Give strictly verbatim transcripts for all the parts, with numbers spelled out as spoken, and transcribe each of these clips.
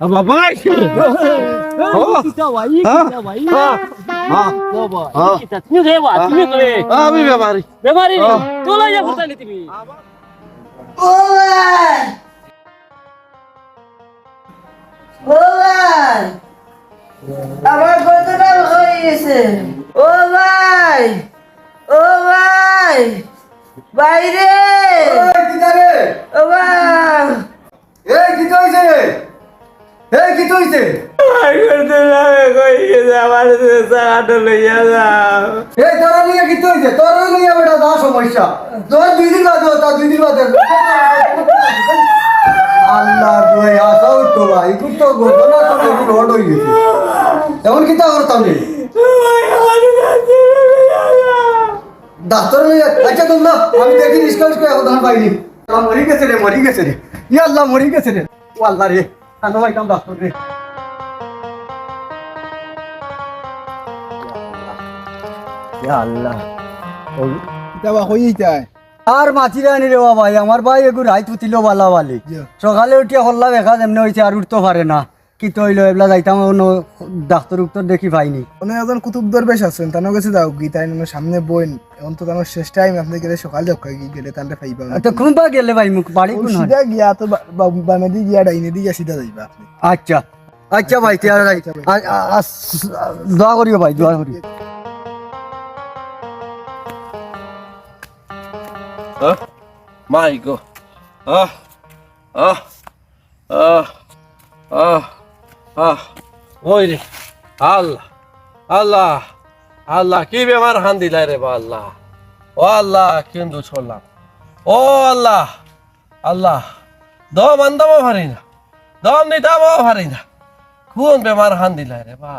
আ, বাবা, এই কি? ও, কিতা ভাই, হ্যাঁ? কিতা ভাই? হ্যাঁ। বাবা, হ্যাঁ। কিতা? তুমি রে বা, তুমি রে। আমি বেমারি। বেমারি নি? হ্যাঁ। তো লইয়া ফুটাইলি তুমি। ও ভাই! ও ভাই! আমার গর্দন আলগা অই গেছে। ও ভাই! ও ভাই! বাইরে! ওই, কিতা রে? ও ভাই! এই, কিতা অইছে রে? এই, কিতা অইছে? আমার গর্দন আলগা অই গেছে, আমার চাকাটা লইয়া যাও। এই, তোরে লইয়া কিতা অইছে? তোরে লইয়া বেটা যা সমস্যা। তোর দুই দিন বাদে, তার দুই দিন বাদে। আল্লাহ, দুই আশা উঠতো ভাই, কুত্তো ঘটনা তো রড অই গেছে। এখন কিতা করতাম রে? ডাক্তার লইয়া, আচ্ছা, তোর না, আমি দেখি রিস্কা রিস্কা এখন ধান পাইনি। আল্লাহ, মরি গেছে রে, মরি গেছে রে। ইয়া আল্লাহ, মরি গেছে রে। ও আল্লাহ রে, আমি পাইতাম ডাক্তার রে। ইয়া আল্লাহ। ও ইতা বা কই ইতা? আর মাতিরানি রে বাবা, আমার ভাই এগু রাইত উঠিল বালা বালি। জি। সকালে উঠিয়া হল্লা দেখা যেমনে অইছে আর উঠতো পারে না। কিতা অইলো এবলা যাইতাম অনো ডাক্তার উক্তর দেখি পাইনি। অনো একজন কুতুব দরবেশ আছইন, তানর গেছে যাওগি, তাইন অনো সামনে বইন। এখন তো তানর শেষ টাইম, আপনে গেলে সকাল যাউক্কা গি, গেলে তানরে পাইবা। তো কুনবা গেলে ভাই মুখ বাড়ি ও কুন সিধা গিয়া তো বা-, বা-, বামেদি গিয়া ডাইনেদি গিয়া সিধা যাইবা আপনে। আচ্ছা, আচ্ছা ভাই, তে আর যাই। আচ্ছা ভাই। আ-, আ-, আ-, দোয়া করিও ভাই, দোয়া করিও। হ্যাঁ? মাই গো। আহ, আহ, আহ, আহ, আহ। ওই রে, আল্লাহ, আল্লাহ, আল্লাহ, কি বেমার হান দিলাই রে বা আল্লাহ। ও আল্লাহ, কিন্তু ছড়লাম। ও আল্লাহ, আল্লাহ, দম আনতামও পারি না, দম নিতামও পারি না। কোন বেমার হান দিলাই রে বা।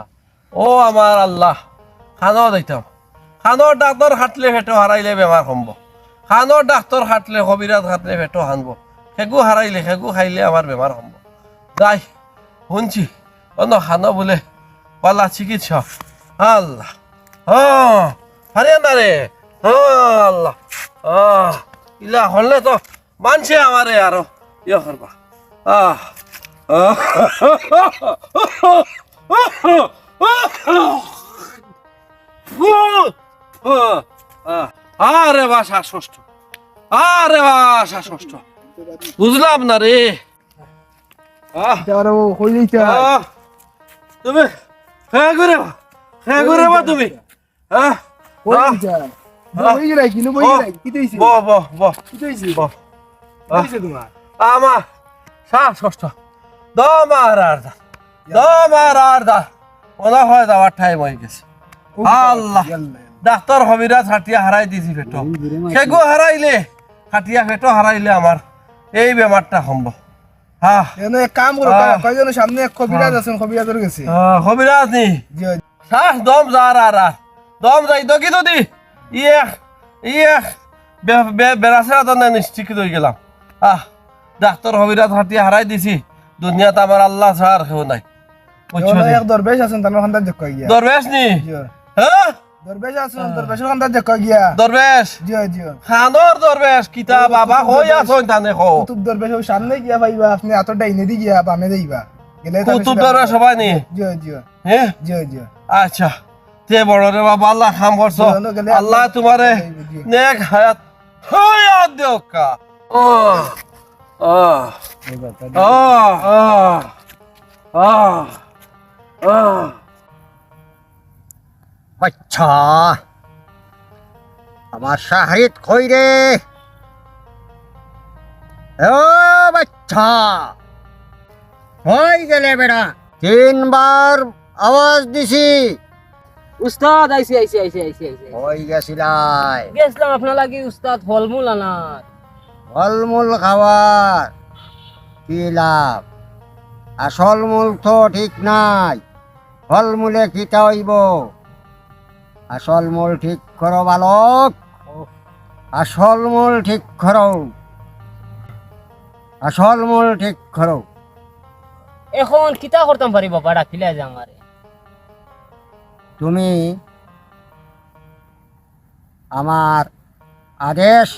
ও আমার আল্লাহ, খানো দিতাম। খানোর ডাক্তর খাটলে পেটো হারাইলে বেমার কমবো। খানোর ডাক্তর খাটলে, কবিরাজ খাটলে পেটো হানবো। খেগু হারাইলে, খেগু খাইলে আমার বেমার কমবো। যাই, হুনছি, অনো খানো বুলে বালা চিকিৎসা। আল্লাহ, হ্যাঁ, হারিয়া না রে। হ্যাঁ, আল্লাহ, আহ, ইলা হলে তো মানষে আমারে আরো ইয়ে করবা। আহ, আহ, আরে বা শ্বাসকষ্ট, আরে বা শ্বাসকষ্ট, বুঝলাম না রে। আহ, ইটা আরো কই যাইতা? আহ, তুমি হে করে বা, হে করে বা তুমি। হ্যাঁ? কই হ্যাঁ? ইটা? হ্যাঁ? বই রাখি, নো বই বহ, রাখি। কিতা অইছে? বহ, বহ, বহ। কিতা অইছে? বহ। কিতা অইছে তোমার? আমার শ্বাসকষ্ট। দম আর আর দা। দম আর আর দা। মনে হয় যাওয়ার টাইম অই গেছে। ও আল্লাহ। আল্লাহ। ডাক্তর কবিরাজ খাটিয়া হারাই দিছি পেটো। ওই রে মা। খেগু হারাইলে, খাটিয়া পেটো হারাইলে আমার এই বেমারটা কমবো। হ্যাঁ। এনে এক কাম করো, হ্যাঁ। কয়-, কয়জনের সামনে এক কবিরাজ হ্যাঁ। আছইন, কবিরাজর গেছে। হ্যাঁ, কবিরাজ নি? জি, জি। শ্বাস দম যার আর আর। দম যাই দকি দদি। ই এক, ই এক বে-, বে-, বেড়াছেড়া তো না নিশ্চিত অই গেলাম। আহ, ডাক্তর কবিরাজ খাটিয়া হারাই দিছি। দুনিয়াত আমার আল্লাহ ছাড়া আর কেউ নাই। বুঝছো এনে নি? এক দরবেশ আছইন, তানর কান্দাত দেখো গিয়া। দরবেশ নি? জি। হ্যাঁ? দরবেশ আছইন, হ্যাঁ। দরবেশর কান্দাত দেখো গিয়া। দরবেশ? জি, জি। খানোর দরবেশ, কিতা ও বাবা, কুতুব কই দরবেশ। আছইন তানে কও। কুতুব দরবেশ, ওই সামনে গিয়া পাইবা, আপনে আতর ডাইনেদি গিয়া, বামে যাইবা। গেলে তানে কুতুব সিধা দরবেশ পাইবা। হবায় নি? জি, জি। হ্যাঁ? জি, জি। আচ্ছা। তে বড় রে বাবা, আল্লাহ কাম করছো। জি, অনো গেলে আল্লাহ আল্লাহ তুমারে জি, জি। নেক হায়াত, হায়াত দেউক্কা। আহ, আহ, আহ, আহ, আহ, আহ। বাচ্চা, আমার শাহরিদ কই রে? ও বাচ্চা, কই গেলে বেটা? তিনবার আওয়াজ দিছি। উস্তাদ, আইছি, আইছি, আইছি, আইছি, আইছি। কই গেছিলায়? গেছিলাম আপনার লাগি উস্তাদ ফলমূল আনাত। ফলমূল খাওয়ার কি লাভ? আসল মূল তো ঠিক নাই। ফলমূলে কিতা অইবো? আসল মূল ঠিক করো বালক, আসল মূল ঠিক করো, আসল মূল ঠিক করো। এখন কিতা করতাম পারি বাবা, ডাকিলা যে আমারে? তুমি আমার আদেশ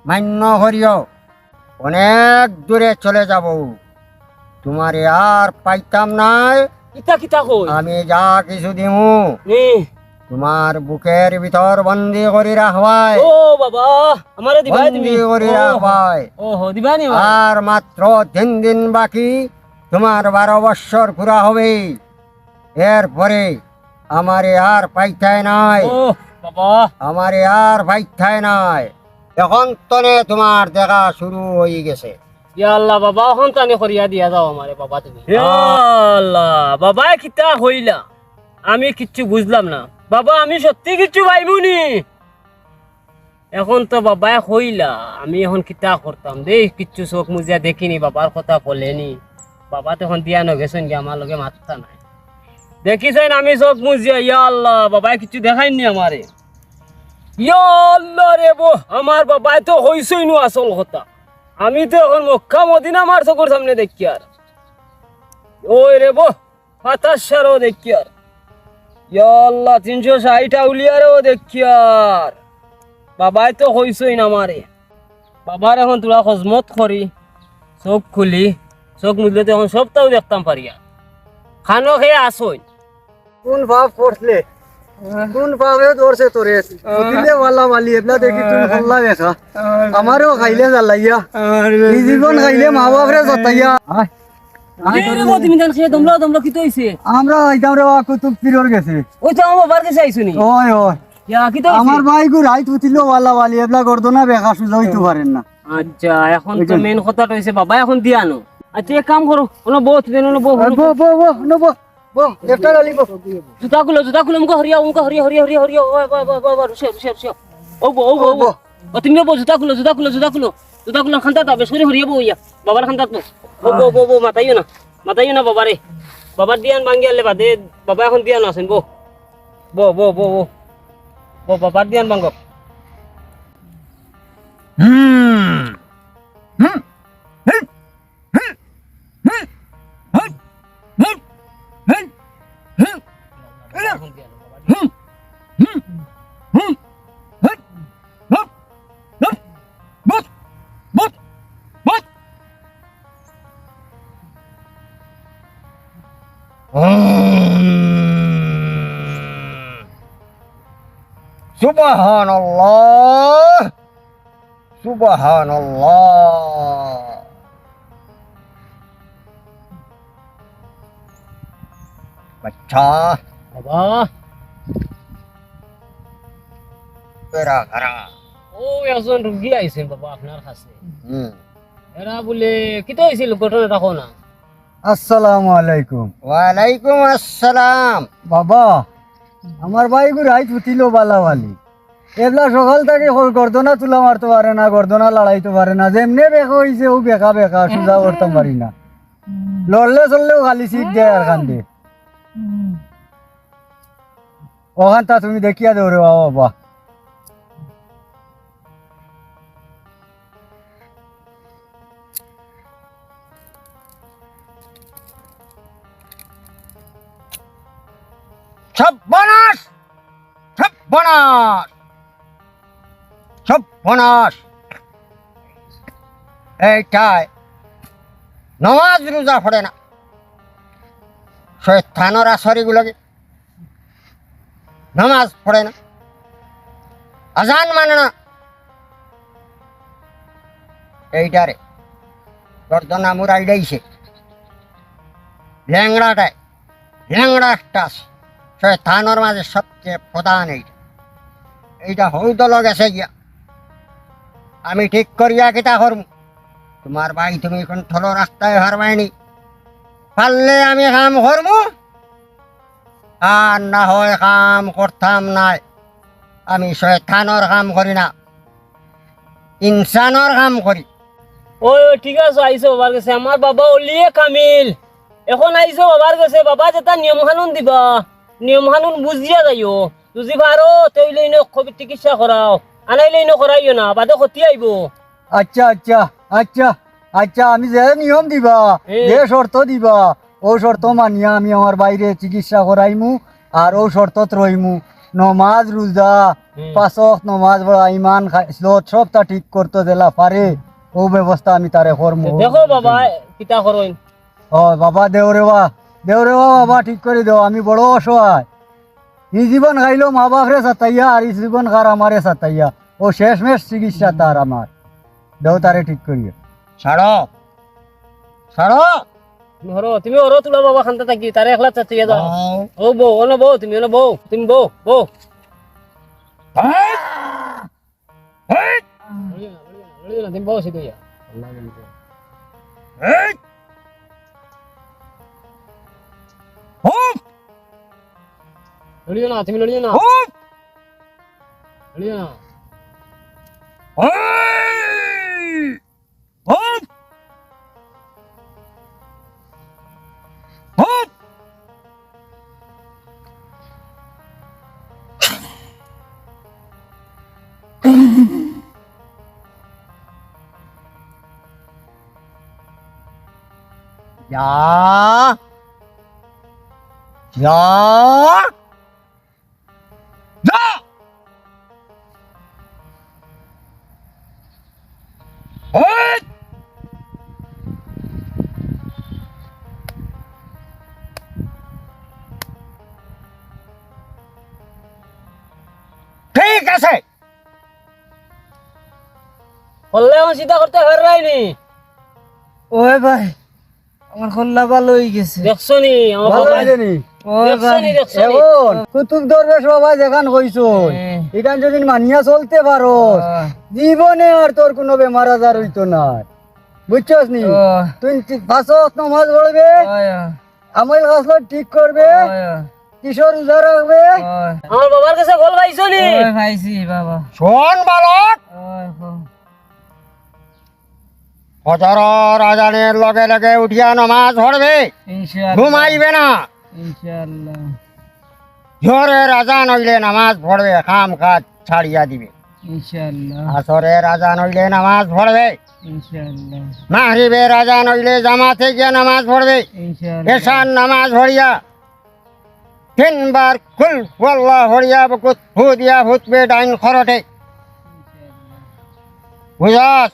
মান্য করিও, অনেক দূরে চলে যাবো। তুমারে আর পাইতাম নায়। কিতা কিতা কই? আমি যা কিছু দিমু, নি। তুমার বুকের ভিতর বন্দি করি রাখবায়। ও বাবা, আমারে দিবায় তুমি? বন্দি করি ও, রাখবায়। ও হো, দিবায় নি আমারে? আর মাত্র তিন দিন বাকি, তুমার বারো বৎসর পুরা হবে। এরপরে আমারে আর পাইতায় নায়। ও বাবা। আমারে আর পাইতায় নায়। এখন তনে তুমার দেখা শুরু অই গেছে। ইয়া আল্লাহ বাবা, অখন তানি করিয়া দিয়া যাও আমারে বাবা তুমি। ইয়া আল্লাহ, বাবায় কিতা কইলা? আমি কিচ্ছু বুঝলাম না। বাবা, আমি সত্যি কিচ্ছু পাইমু নি? এখন তো বাবায় কইলা, আমি এখন কিতা করতাম? দেই কিচ্ছু চোখ মুজিয়া দেখিনি, বাবার কথা বলেনি। বাবা তো এখন দিয়া নগেছইন গি, আমার লগে মাততা নাই। দেখিছইন আমি চোখ মুজিয়া, ইয়া আল্লাহ, বাবায় কিচ্ছু দেখাইননি আমারে। ইয়া আল্লাহ রে বো, আমার বাবায় তো কইছইন নু আসল কথা। আমি তো এখন মক্কা মদিনা আমার চোখর সামনে দেখিয়ার। ওই রে বো, পাতার সারও দেখিয়ার। ইয়া আল্লাহ, তিনশো ষাইট আউলিয়ারেও দেখিয়ার। বাবায় তো কইছইন আমারে। বাবার এখন থুড়া খজমত করি, চোখ খুলি, চোখ মুজলে তো এখন সবতাউ দেখতাম পারিয়ার। খানো খেয়ে আসইন। কোন পাপ করছলে? কোন পাপে ধরছে তোরে? বুঝিলে বালা বালি, এবলা দেখি তুই হল্লা দেখা। আমারেও খাইলে জ্বালাইয়া। ই জীবন খাইলে মা বাপরে জাতাইয়া। আয়। আয়, এ রে, আয়। তুমি তান সে দমলা দমলা কিতা অইছে? আমরা আইতাম রে বা কুতুব পীরর গেছে। ওই তো আমার বাবার গেছে আইছো নি? ওই, ওই। ইয়া, কিতা অইছে? আমার ভাইগু রাইত উঠিল বালা বালি, এবলা গর্দনা বেকা সুজা অইতো পারের না। আচ্ছা, এখন তো ওই যে main কথাটা অইছে, বাবা এখন দিয়া আনো। আচ্ছা, এক কাম করো, অনো বও, তুমি অনো বও, অনো বও, বও। বও, বও, অনো বও। বো, লেফটা গালি বো। জুতা খুলো, জুতা খুলো, মুখো হরিয়া, মুখো হরিয়া, হরিয়া, হরিয়া, হরিয়া, ও, ও, ও, ও, রুশিয়া, রুশিয়া, রুশিয়া। ও, বো, ও, বো, ও, ও, বো। বো। ও, তুমিও বো, জুতা খুলো, জুতা খুলো, জুতা খুলো। জুতা খুলো, খান্দাত, বেশ করি হরিয়া বো, ইয়া। বাবার খান্দাত বো। ও, বো, বো, বো, মাতাইও না। মাতাইও না বাবারে। বাবার দিয়ান ভাঙ্গি আনলে বাদে, বাবা এখন দিয়ান আছেন, বো। বো, বো, বো, বো। বো, বাবার দিয়ান ভাঙ্গো। হুম। হুম। হুম। সুবহানাল্লাহ। সুবহানাল্লাহ। বাচ্চা। বাবা। এরা কারা? ও, একজন রুগী আইছেন বাবা আপনার কাছে। হুম। এরা বলে, কিতা অইছিল ঘটনাটা কও না। আসসালামু আলাইকুম। ওয়ালাইকুম আসসালাম। বাবা, আমার ভাইগু রাইত উঠিল বালা বালি। এবলা সকাল থাকি গ-, গর্দনা তুলা মারতো পারে না, গর্দনা লাড়াইতো পারে না। যেমনে বেকা অইছে, অউ বেকা বেকা, সুজা করতাম পারি না। লড়লে চললেও খালি চিক দেয় আর কান্দে। অখানতা তুমি দেখিয়া দেও রে বাবা, বাবা। সর্বনাশ! সর্বনাশ! সর্বনাশ! এইটায় নমাজ রোজা পড়ে না। শয়তানর আসর ইগুলাগি। নামাজ পড়ে না, আজান মানে না। এইটারে গর্দনা মুড়াইলাইছে। ল্যাংড়াটায়, ল্যাংড়া একটা আছে, শয়তানর মাঝে সবচেয়ে প্রধান এইটা। এইটা হউ দল গেছে গিয়া। আমি ঠিক করিয়া কিতা করমু? তুমার ভাই তুমি control রাখতায় পারবায়নি। পারলে আমি কাম করমু, আর না হয় কাম করতাম নায়। আমি শয়তানর কাম করি না, ইনসানর কাম করি। ওই, ওই, ঠিক আছে, আইছো বাবার গেছে। আমার বাবা অলিয়ে কামিল। এখন আইছো বাবার গেছে, বাবা যেটা নিয়ম কানুন দিবা, নিয়ম কানুন বুঝিয়া যাইও। যদি পারো, তে অইলে ইনো কবি চিকিৎসা করাও, আনাইলে ইনো করাইও না, বাদে ক্ষতি আইবো। আচ্ছা, আচ্ছা, আচ্ছা, আচ্ছা, আমি যে নিয়ম দিবা, এ। যে শর্ত দিবা, অউ শর্ত মানিয়া আমি আমার ভাইরে চিকিৎসা করাইমু, আর অউ শর্তত রইমু। নমাজ, রোজা, হুম। পাঁচ ওয়াক্ত নমাজ পড়া, ইমান, খাসলত, সবটা ঠিক করতো যেলা পারে, অউ ব্যবস্থা আমি তারে করমু। দেখো বাবা, কিতা করইন। ও বাবা, দেও রে বা, দেও রে বা, বাবা, ঠিক করি দেও, আমি বড় অসহায়। ই জীবন খাইলো মা বাপরে সাতাইয়া, আর ই জীবন খার আমারে সাতাইয়া। ও শেষমেশ চিকিৎসা তার আমার। দেও তারে ঠিক করিয়া। ছাড়ো, ছাড়ো। তুমি হরো, তুমি হরো, তুলা বাবা খান্তা থাকি, তারে একলা চাচাইয়া যাও। ও বউ, অনো বউ, তুমি অনো বউ, তুমি বউ, বউ। এই! এই! লড়িও না, লড়িও না, লড়িও না, তুমি বউ সিধা হইয়া। এই! হুপ! লড়িও না, তুমি লড়িও না। হুপ! লড়িও না। এই! হুপ! হুপ! যা। যা। যা। এই! ঠিক আছে। করলে এখন চিন্তা করতে পাররায়নি। ওই ভাই, আমার কল্লা ভালা অইগেছে। দেখছো নি? আমার ভালা কল্লা অইছে নি? ওই দেখছো ভাই। নি, দেখছো নি? এখন কুতুব দরবেশ বাবা যেখান কইছইন, হ্যাঁ। ইখান যদি মানিয়া চলতে পারো, হ্যাঁ। জীবনে আর তোর কুনু বেমার আজার অইতো নায়। বুঝছস নি? ও। তুই তি-, পাঁচ ওয়াক্ত নামাজ পড়বে, ওই, ওই। আমল খাসলত ঠিক করবে, ওই, ওই। তিশো রোজা রাখবে। ওই। আমার বাবার গেছে কল পাইছো নি? ওই, পাইছি বাবা। শোন বালক। ওই, ওই। ফজরর আজানের লগে লগে উঠিয়া নামাজ পড়বে, ইনশাআল্লাহ। ঘুমাইবে না। ইনশাআল্লাহ। জোহরের আজান অইলে নামাজ পড়বে, কাম কাজ ছাড়িয়া দিবে। ইনশাআল্লাহ। আসরের আজান অইলে নামাজ পড়বে। ইনশাআল্লাহ। মাগরিবের আজান অইলে জামাতে গিয়া নামাজ পড়বে। ইনশাআল্লাহ। এশার নামাজ পড়িয়া তিনবার কুল হুয়াল্লাহ পড়িয়া বুকুত ফু দিয়া ফুতবে ডাইন খরটে। ইনশাআল্লাহ। বুঝছস?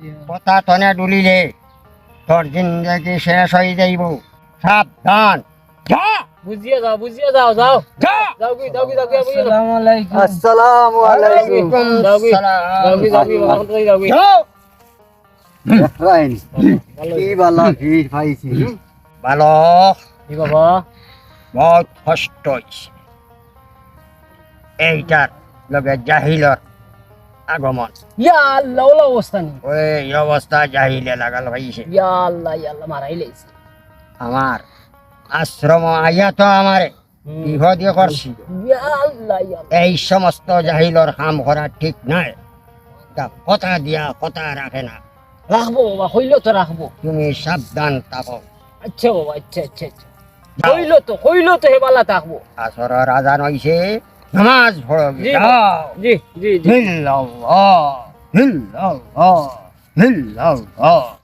জি। কথা তনে ডুলিলে তোর জিন্দেগি শেষ অই যাইবো। সাবধান। যা। বুঝিয়া যাও, বুঝিয়া যাও, যাও। যা। যাও গি, যাও গি, যাও গি, যাও গি। আসসালামু আলাইকুম। আসসালামু আলাইকুম। যাও গি, যাও গি, যাও গি, যাও গি। যাও। দেখরায়নি। কি বালা, কি পাইছি। বালক। জি বাবা। বহুত কষ্ট অইছে। এইটার লগে জাহিলর আগমন। ইয়া আল্লাহ, অলা অবস্থা নি। ওই অবস্থা জাহিলে লাগাল পাইছে। ইয়া আল্লাহ, ইয়া আল্লাহ, মারাইলাইছে। আমার আশ্রম আইয়া তো আমারে হুম। বিপদে করছি। ইয়া আল্লাহ, ইয়া আল্লাহ। এই সমস্ত জাহিলর কাম করা ঠিক নায়। তা কথা দিয়া কথা রাখে না। রাখবো বাবা, কইলো তো রাখবো। তুমি সাবধান থাকো। আচ্ছা বাবা, আচ্ছা, আচ্ছা, আচ্ছা। যাও। কইলো তো, কইলো তো হে বালা থাকবো। আসরর আজান অইছে, নামাজ পড়ো গি, জি, যাও। জি, জি, জি। ইল্লাল্লাহ, ইল্লাল্লাহ, ইল্লাল্লাহ।